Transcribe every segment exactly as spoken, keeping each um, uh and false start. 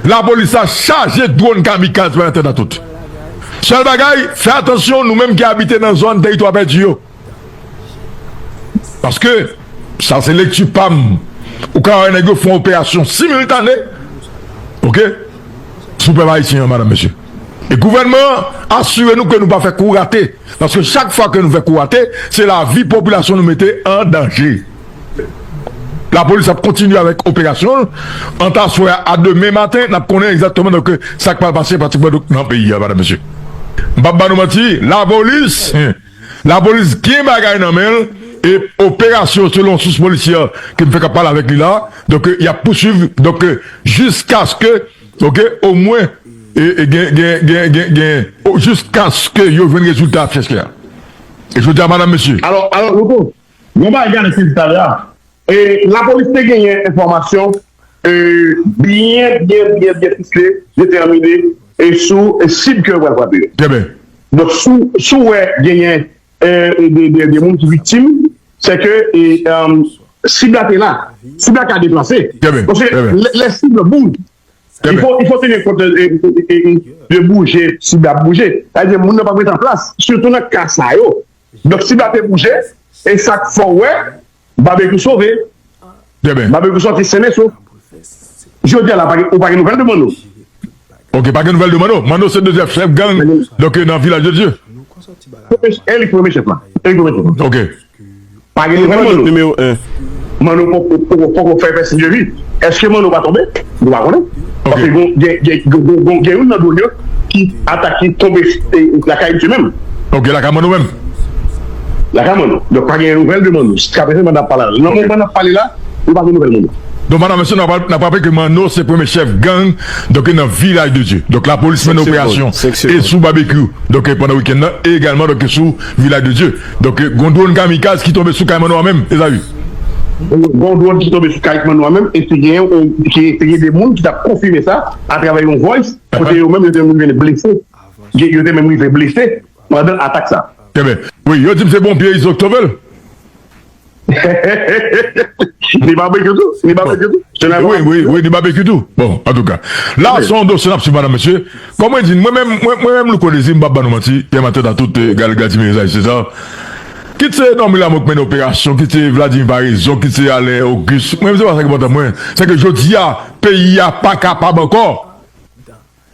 Lapolis la chaje dwòn kamikaz pa entènan tout. Sèl bagay, fè atansyon, nou menm ki abite nan zòn teritwa pèdi yo. Paske, sa se lekti pa m, ou ka wè nèg yo fè yon operasyon similtane, oke, sou pèp ayisyen an, madanm, mesye. E gouvènman an, asire nou ke nou pa fè kou rate. Paske chak fwa ke nou fè kou rate, se lavi popilasyon nou mete an danje. Lapolis ap kontinye avèk operasyon l. Ant aswè a, a demen maten, n ap konnen egzakteman, donk, sa k pral pase pratikman, donk, nan peyi a, madanm, mesye. M p ap ba nou manti, lapolis, lapolis gen bagay nan men l, e operasyon, selon sous polisyè ke m fèk ap pale avèk li la, donk, y ap pouswiv, donk, jiskaske, oke, omwen, e, e gen, gen, gen, gen, gen, o, jiskaske yo jwenn rezilta fyèch la. E jodi a, madanm, mesye. Alò, alò, Louko, yon bagay gade se talè a. E, lapolis te genyen enfòmasyon, e, byen, byen, byen, byen fisle, detèmine, e sou, e sib ke yo pral frape yo. Trè byen. Donk, si w, si w wè genyen, e, e de, de, de moun ki viktim, se ke, e, e, sib la te la. Sib la ka deplase. Trè byen, trè byen. Paske lè, lè sib la bouje, il faut, il faut tenir compte, e, e, e, e, de bouje, sib la ap bouje. Sa vle di moun nan p ap rete an plas, sitou nan ka sa yo. Donk, sib la te bouje, e sa k fè w wè, Babekyou sove. Trè byen. Babekyou sòti sen e sof. Jodi a la, pa gen, ou pa gen nouvèl de Manno. Ok, pa gen nouvèl de Manno. Manno se dezyèm chèf gang, donk, nan Vilaj de Dye. E li premye chèf la. E li premye chèf la. Ok. Pa gen nouvèl Manno. Nimewo en. Manno poko, poko, poko fè, fè siy de vi. Èske Manno pa tonbe? Nou pa konnen. Paske gen, gen, gen, gen, gen, gen youn nan dwòn yo ki atake, tonbe, e, lakay misye menm. Ok, lakay Manno menm. Lakay Manno. Donk, pa gen nouvèl de Manno. Jiskaprezan, pandan n ap pale la. Nan moman n ap pale la, nou pa gen nouvèl Manno. Donk, madanm, mesye, n ap, n ap raple ke Manno se premye chèf gang, donk, nan Vilaj de Dye. Donk, lapolis mennen operasyon e sou Babekyou, donk, pandan wikenn nan, e egalman, donk, sou Vilaj de Dye. Donk, gon dwòn kamikaz ki tonbe sou kay Manno a menm, Ezayi. Gon dwòn ki tonbe sou kay Manno a menm, e te gen, ki te gen de moun ki t ap konfime sa atravè yon voice, kote yo menm, yo te menm rive blese. Yo te menm rive blese pandan atak sa. Trè byen. Wi, yo di m se ponpye Izo k sove l. Ni babekyou tou, ni babekyou tou. Wi, wi, wi, ni babekyou tou. Bon, antouka. La, se yon dosye n ap swiv, madanm, mesye. Kòm mwen di, mwen menm, mwen, mwen menm, Louko Dezi, m p ap ba nou manti, Pè Matèt a tout, e, Gal Gadimir, Ezayi Seza. Kit se Normil Rameau k mennen operasyon, kit se Vladimir Paraison, kit se Alain Auguste. Mwen menm, se pa sa ki enpòtan mwen. Se ke jodi a, peyi a pa kapab ankò.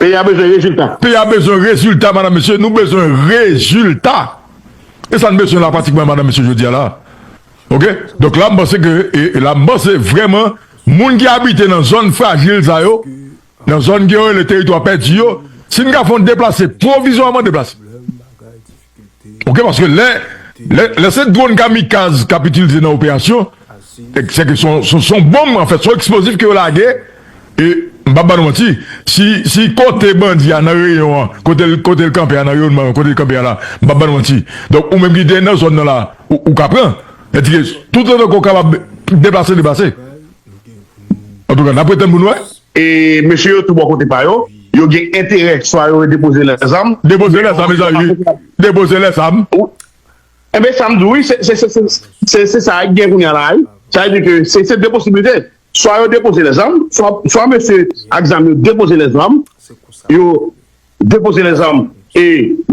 Peyi a bezwen rezilta. Peyi a bezwen rezilta, madanm, mesye. Nou bezwen rezilta. E sa n bezwen la, pratikman, madanm, mesye, jodi a la. Ok? Donk la, m panse ke, e, e la, m panse vrèman, moun ki abite nan zòn frajil sa yo, nan zòn ke yo rele teritwa pèdi yo, si n ka fè yon deplase, pwovizwaman deplase. Ok, paske lè, lè, lè se dwòn kamikaz k ap itilize nan operasyon, se ke se yon, se yon, se yon bonm, anfèt, se yon eksplozif ke yo lage, e m p ap ba nou manti, si, si kote bandi a nan reyon an, kote l, kote l kanpe a nan reyonman an, kote l kanpe a la, m p ap ba nou manti. Donk, ou menm ki te nan zòn nan la, ou, ou ka pran. Sètadi ke toutotan ke w kapab deplase, deplase. Antouka, n ap ret tann pou n wè. E mesye yo tou bò kote pa yo, yo gen enterè swa yo depoze lèzam. Depoze lèzam, mezanmi. Depoze lèzam. Enben, sa m di w, wi, se, se, se, se, se, se sa k gen kounye a la, wi. Sa vle di ke se, se de posiblite. Swa yo depoze lèzam, swa, swa mesye ak zam yo depoze lèzam, yo depoze lèzam e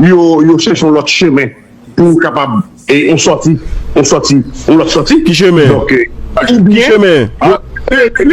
yo, yo chèche yon lòt chemen pou kapab, e, yon sòti, yon sòti, yon lòt sòti. Ki chemen? Donk, e, ki chemen? Yo, e, e,